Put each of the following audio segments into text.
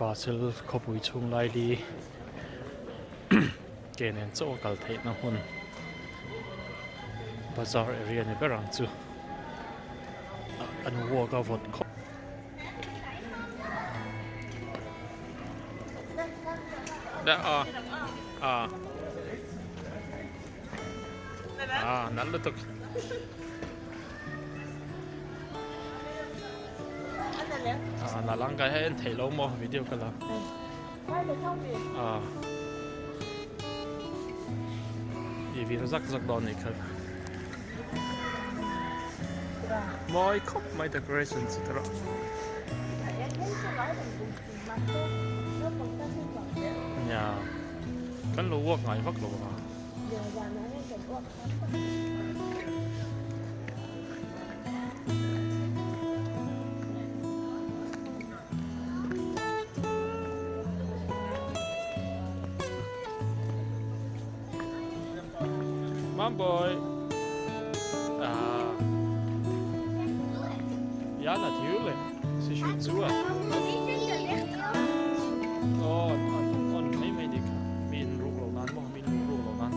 Basel khawpui chhung laili ke nen chauh a kal theihna hmun bazar area ni ber ang chu an walk a vawt khawp. A nalh lutuk. A nalh ang kai hei en theih lo maw video ka la. A i vir zak zak dawn anih kha. Mawi khawp mai decoration chu tawrh. Nia kan lo walk ngai vak lo a. Mamboy. Ah. Ja, natuurlijk. Ze is goed zo. Oh, on mai mai dik. Min ruk lo nan mo, min ruk lo nan.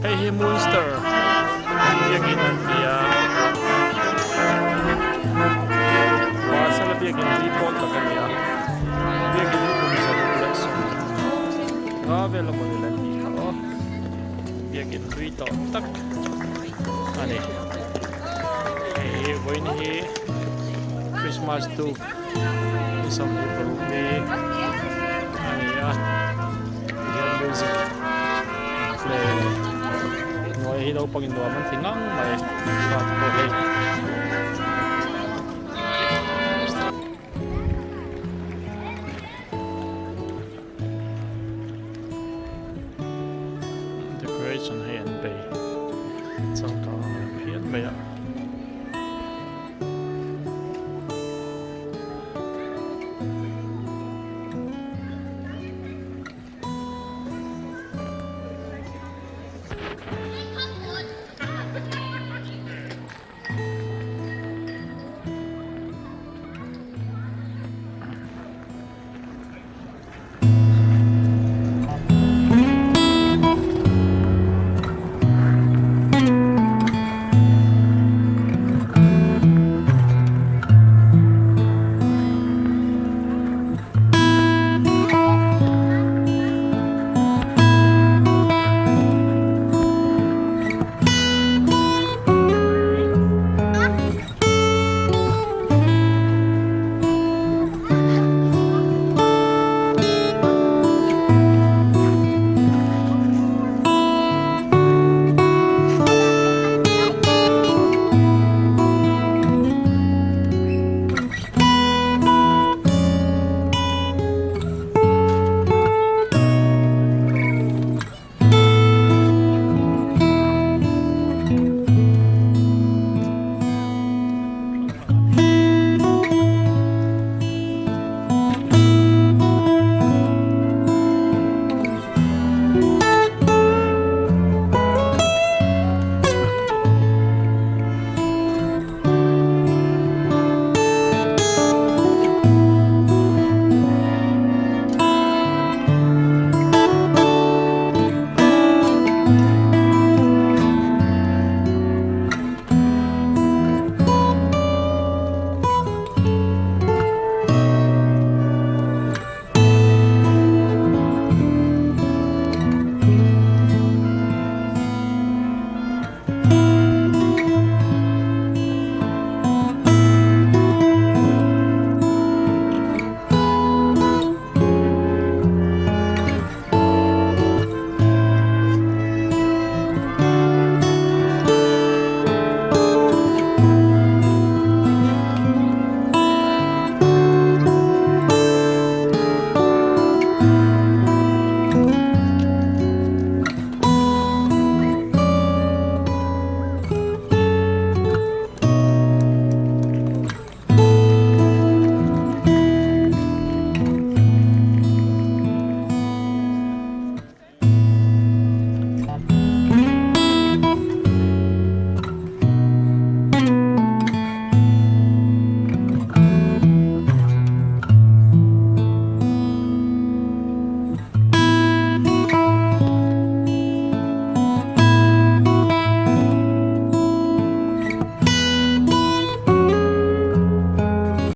Hei hi Munster biakin an ti a, Basel a biakin hi pawn tak a ni a, biakin hi kum 165 vel a mawni le an tih kha aw, biakin hlui tawh tak a ni. Hei hi vawiin hi Christmas tuk ni 26 ni a ni a, tihian music an play a ni. Hnuai hi naupangin nuam an ti ngang mai, fate pawh hei.